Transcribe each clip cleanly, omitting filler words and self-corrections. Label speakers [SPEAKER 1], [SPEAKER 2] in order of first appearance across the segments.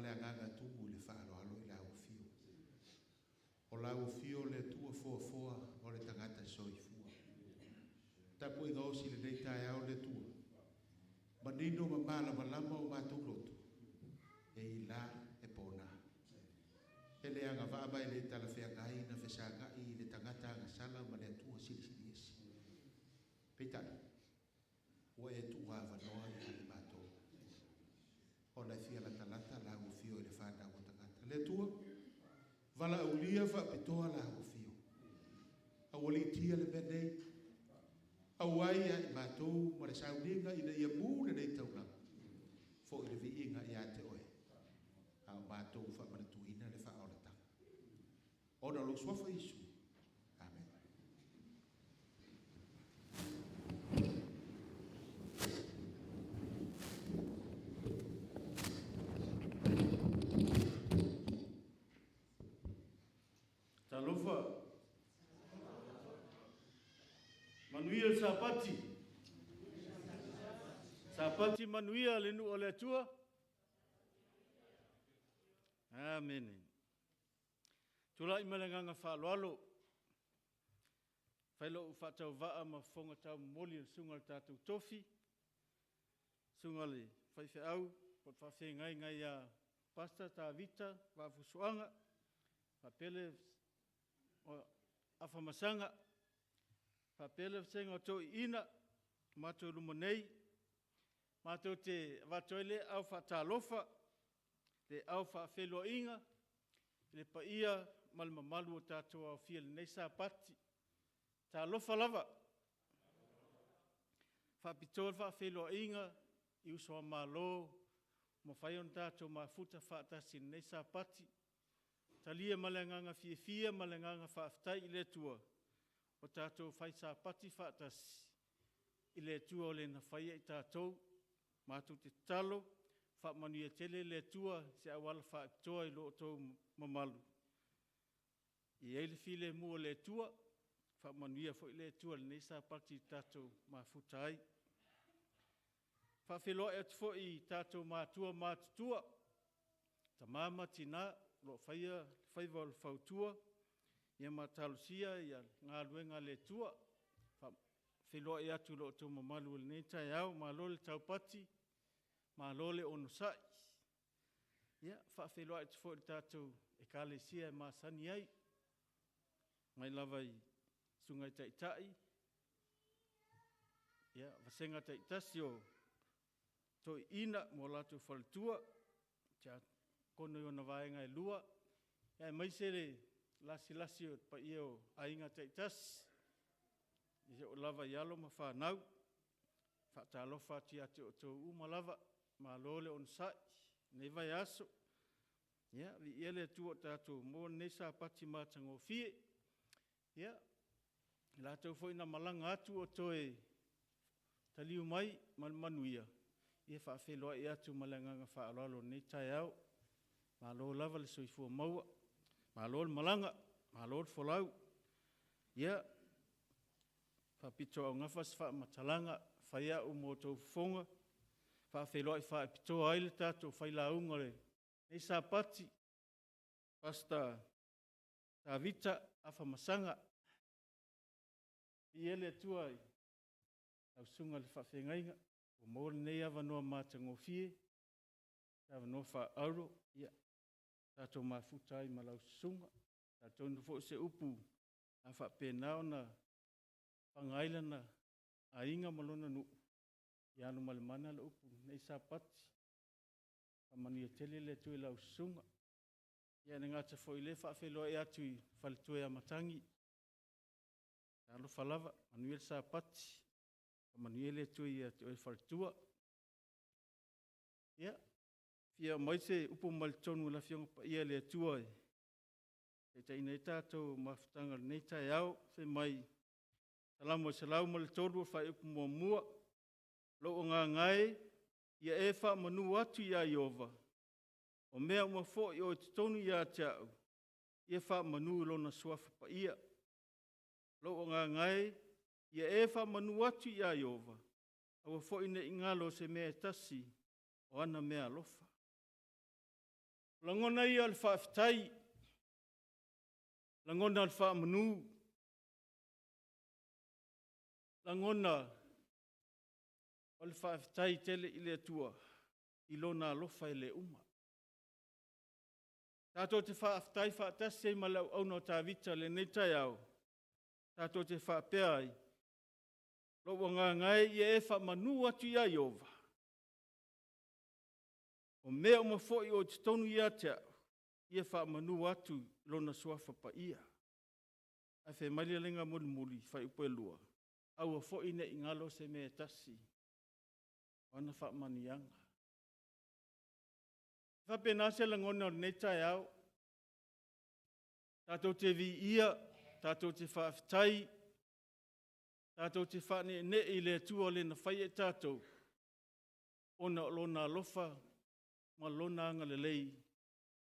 [SPEAKER 1] le agaga tumu i le faaaloalo i lau afio. O lau afio le Atua foafoa o le tagata soifua. Tapuaiga osi lenei taeao le Atua. Manino ma malamalama o matou loto, e ila e pona. E le agavaa ma e le talafeagai na fesagai i le tagata agasala ma le Atua silisili ese. Peitai, ua e tuua avanoa ia i matou. Ona e fia latalata lau afio i le whanau o tagata. Le Atua, valaaulia faapitoa lau afio. Aualiitia le mea nei, auai ia i matou ma le sauniga ina ia mu lenei taulaga. Foi le viiga ia te oe. A o matou faamanatuina le faaolataga. Ona o lou suafa Iesu. Amen.
[SPEAKER 2] Talofa. Manuia le Sapati. Sapati manuia le nuu o le Atua. Amene. Tulai ma le agaga faaaloalo. Fai lou faatauvaa ma fofoga taumomoli o le susuga i le tatou tofi, susuga i le faifeau po o le faafeagaiga ia Pastor Tavita Vaafusuaga, faapea le Afamasaga, faapea le vasega o Toeaiina, matou luma nei, matou te avatu ai le au faatalofa, le au faafeiloaiga, le paia ma le mamalu o tatou aofia i lenei Sapati. Talofa lava! Faapitoa le faafeiloaiga i uso a Malo ua mafai ona tatou mafuta faatasi i lenei Sapati. Talia ma le agaga fiafia ma le agaga faafetai i le Atua ua tatou fai Sapati faatasi i le Atua o le na faia i tatou. Matou te tatalo, faamanuia tele le Atua i se auala faapitoa i lo outou mamalu. E i ai le filemu o le Atua, faamanuia foi le Atua i lenei Sapati i tatou mafuta ai. Faafeiloai atu foi i tatou matua matutua, tama ma tina o lo o faia faiva o le fautua, ia ma talosia ia galuega a le Atua. Faafeiloai atu i lo outou mamalu i lenei taeao, malo le taupati, malo le onosai. Ia faafeiloai atu foi i le tatou Ekalesia e masani ai, mai lava i Susuga i Taitai, ia, vasega taitasi o Toeaiina ma o latou faletua, tiakono i ona vaega e lua, aemaise le lasilasi o le paia o aiga taitasi, e oo lava i alo ma fanau. Faatalofa atu ia te outou uma lava, malo le onosai i lenei vaiaso. Ia, viia le Atua ua tatou maua lenei Sapati matagofie. Ia, i latou foi na malaga atu o toe taliu mai ma le manuia, ia faafeiloai atu ma le agaga faaaloalo i lenei taeao. Malo lava le soifua maua, malo le malaga, malo le folau. Ia, faapitoaugafa se faamatalaga, fai au ma outou fofoga, faafeiloai faapitoa ai le tatou failauga o lenei Sapati, Pastor Tavita Afamasaga. Viia le Atua i lau susuga i le faafeagaiga, ua maua lenei avanoa matagofie, se avanoa faaauro, ia tatou mafuta ai ma lau susuga. Atonu foi o se upu a faapena ona faga ai lana aiga ma lona nuu, ia alu ma le mana le upu i lenei Sapati. Faamanuia tele le Atua i lau susuga. Ia e le gata foi i lea, e faafeiloai atu i faletua ia Matagi, talofa lava, manuia le Sapati, faamanuia le Atua ia te oe le faletua. Ia, fia aumai se upu mai totonu o le Afioga Paia a le Atua e taitaiina ai tatou mafutaga o lenei taeao, fai mai, Salamo 103 fuaiupu 1, Lou agaga e, ia e faamanu atu ia Ieova, o mea uma foi o i totonu ia te au, ia faamanu i lona suafa paia. Lou agaga e, ia e faamanu atu ia Ieova, aua foi ne i galo se mea e tasi o ana meaalofa. Lagona ia o le faafetai, lagona o le faamanu, lagona o le faafetai tele i le Atua i Lona alofa e le uma. Tatou te faafetai faatasi ai ma le auauna o Tavita i lenei taeao, tatou te faapea ai, Lou agaga e, ia e faamanu atu ia Ieova, o mea uma foi o i totonu ia te au, ia faamanu atu i Lona Suafa Paia. Ae fai mai le laga mulimuli, fuaiupu 2, aua foi ne i galo se mea e tasi o ana faamanuiaga. E faapena se lagona o lenei taeao, tatou te viia, tatou te faafetai, tatou te faaneenee i le Atua o le na faia i tatou, ona o Lona alofa ma Lona agalelei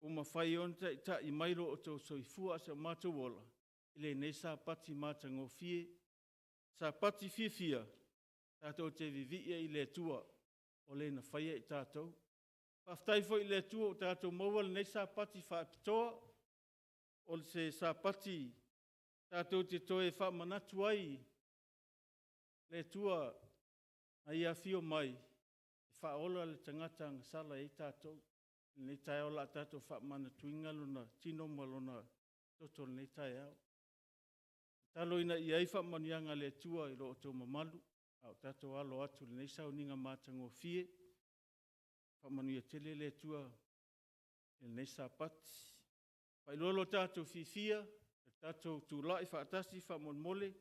[SPEAKER 2] ua mafai ai ona taitai mai lo outou soifua a o si o matou ola i lenei Sapati matagofie, Sapati fiafia tatou te vivii ai i le Atua o Le na faia i tatou. Faafetai foi i le Atua ua tatou maua lenei Sapati faapitoa, o se Sapati tatou te toe faamanatu ai le Atua na Ia afio mai e faaola le tagata agasala e i ai tatou. I lenei taeao o le a tatou faamanatuina Lona tino ma Lona toto i lenei taeao. Tatalo ina ia i ai faamanuiaga a le Atua i lo outou mamalu a o tatou alo atu i lenei sauniga matagofie. Faamanuia tele le Atua i lenei Sapati. Faailoa lo tatou fiafia i le tatou tulai faatasi faamolemole,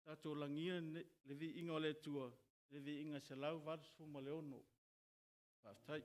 [SPEAKER 2] tatou lagia le viiga o le Atua i le viiga e 186. Faafetai.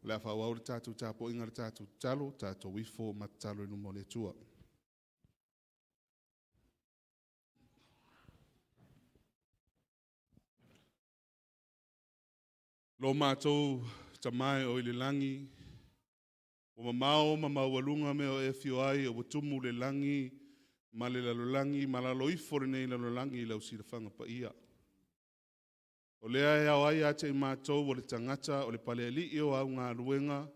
[SPEAKER 1] O le a faaauau le tatou tapuaiga i le tatou tatalo, tatou ifo ma tatalo i luma o le Atua. Lo matou Tama e oo i le lagi, ua mamao ma maualuga mea o e afio ai, a ua tumu le lagi ma le lalolagi ma lalo ifo o lenei lalolagi i lau silafaga paia. O lea e ao ai ia te i matou o le tagata o le Palealii o au galuega,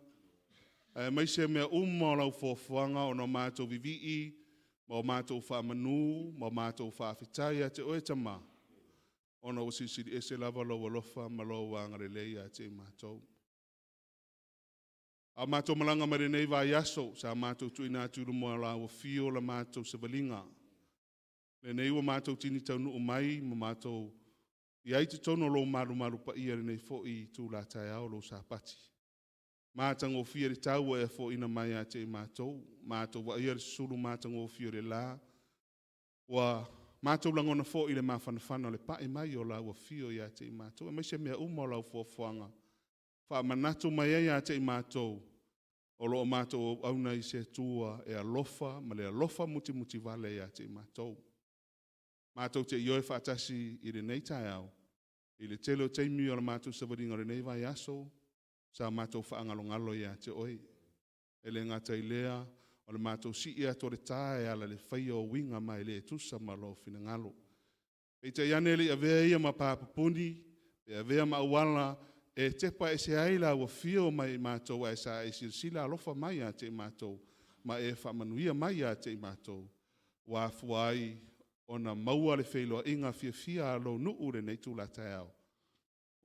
[SPEAKER 1] aemaise mea uma o lau foafoaga ona o matou vivii ma o matou faamanu ma o matou faafetai ia te Oe Tama, Ona ua silisili ese lava lou alofa ma lou agalelei ia te i matou. A o matou malaga mai lenei vaiaso, sa matou tuuina atu i luma o lau afio la matou savaliga. Lenei ua matou tini taunuu mai ma matou i ai totonu o lou malumalu paia lenei foi itula taeao o lou Sapati. Matagofie le tau ua e foaiina mai ia te i matou, matou vaaia le susulu matagofie o le la, ua matou lagona foi le mafanafana o le pai mai o lau Afio ia te i matou, aemaise mea uma o lau foafoaga, faamanatu mai ai ia te i matou, o lo o matou auauna i se Atua e alofa ma le alofa mutimutivale ia te i matou. Matou te ioe faatasi i lenei taeao, i le tele o taimi o le matou savaliga o lenei vaiaso, sa matou faagalogalo ia te Oe. E le gata i lea, o le matou sii atu o le ta e ala i le faia o uiga ma e le tusa ma lou finagalo. Peitai ane e le i avea ia ma pa pupuni, pe avea ma auala e tepa ese ai lau afio mai matou, ae sa e silasila alofa mai ia te i matou, ma e faamanuia mai ia te i matou, ua afua ai ona maua le feiloaiga fiafia a lou nuu i lenei itula taeao,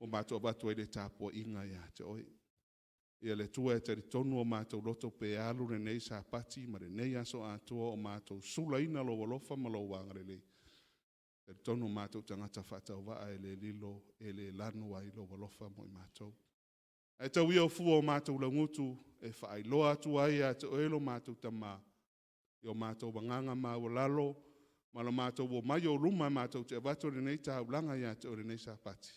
[SPEAKER 1] ua matou avatu ai le tapuaiga ia te Oe. Ia le Atua e talitonu o matou loto pe alu lenei Sapati ma lenei aso atoa o matou sulaina lou alofa ma lou agalelei, e talitonu o matou tagata faatauvaa e le lilo, e le lanu ai lou alofa mo i matou. Ae tau ia o fua o matou laugutu e faailoa atu ai ia te Oe lo matou Tama, i o matou agaga maualalo ma le matou omai i ou luma matou te avatu lenei taulaga ia te Oe i lenei Sapati,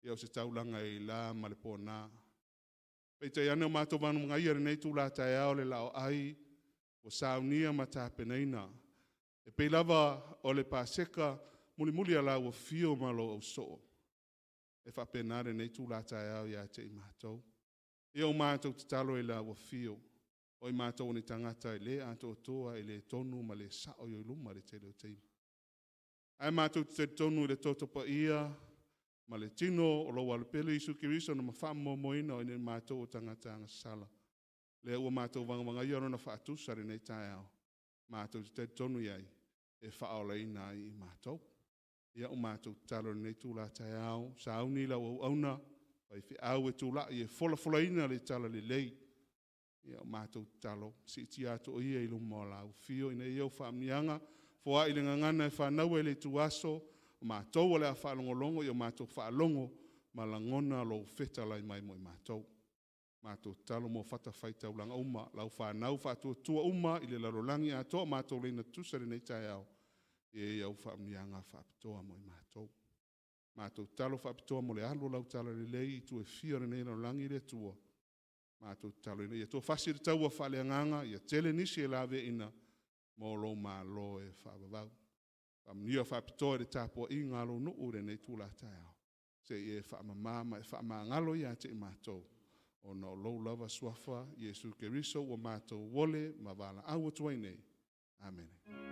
[SPEAKER 1] ia o se taulaga e i la ma le pona. Peitai ane o matou vagevageia i lenei itula taeao le laoai ua saunia ma tapenaina, e pei lava o le Paseka mulimuli a lau Afio ma lou Ausoo, e faapena lenei itula taeao ia te i matou. Ia ua matou tatalo i lau Afio, o i matou o ni tagata e le atoatoa, e le tonu ma le sao i ou luma i le tele o taimi. Ae matou te talitonu i le Toto Paia ma le tino o lou Alo Pele Iesu Keriso na faamomoina ina ia matou o tagata agasala, lea ua matou vagavagaia Lona faatusa i lenei taeao, matou te talitonu i ai, e faaolaina ai i matou. Ia ua matou tatalo i lenei itula taeao, sauni lau auauna, faifeau e tulai e folafolaina le talalelei, ia ua matou tatalo, siitia atu o ia i luma o lau Afio ina ia ou faamanuiaga foai le gagana e fanau ai i le ituaso, o matou o le a faalogologo, ia matou faalogo ma lagona lou fetalai mai mo i matou. Matou tatalo mo fatafaitaulaga uma, lau fanau faatuatua uma i le lalolagi atoa o matou laina tutusa i lenei taeao, ia i ai au faamanuiaga faapitoa mo i matou. Matou tatalo faapitoa mo le alu o lau talalelei i itu e fia o lenei lalolagi le Atua, matou tatalo ina ia toafasi le taua faaleagaga, ia tele nisi e laveaiina mo lou malo e faavavau. Faamanuia faapitoa i le tapuaiga a lou nuu i lenei itula taeao, se i e faamama ma e faamagalo ia te i matou, ona o lou lava Suafa Iesu Keriso ua matou ole ma valaau atu ai nei. Amene.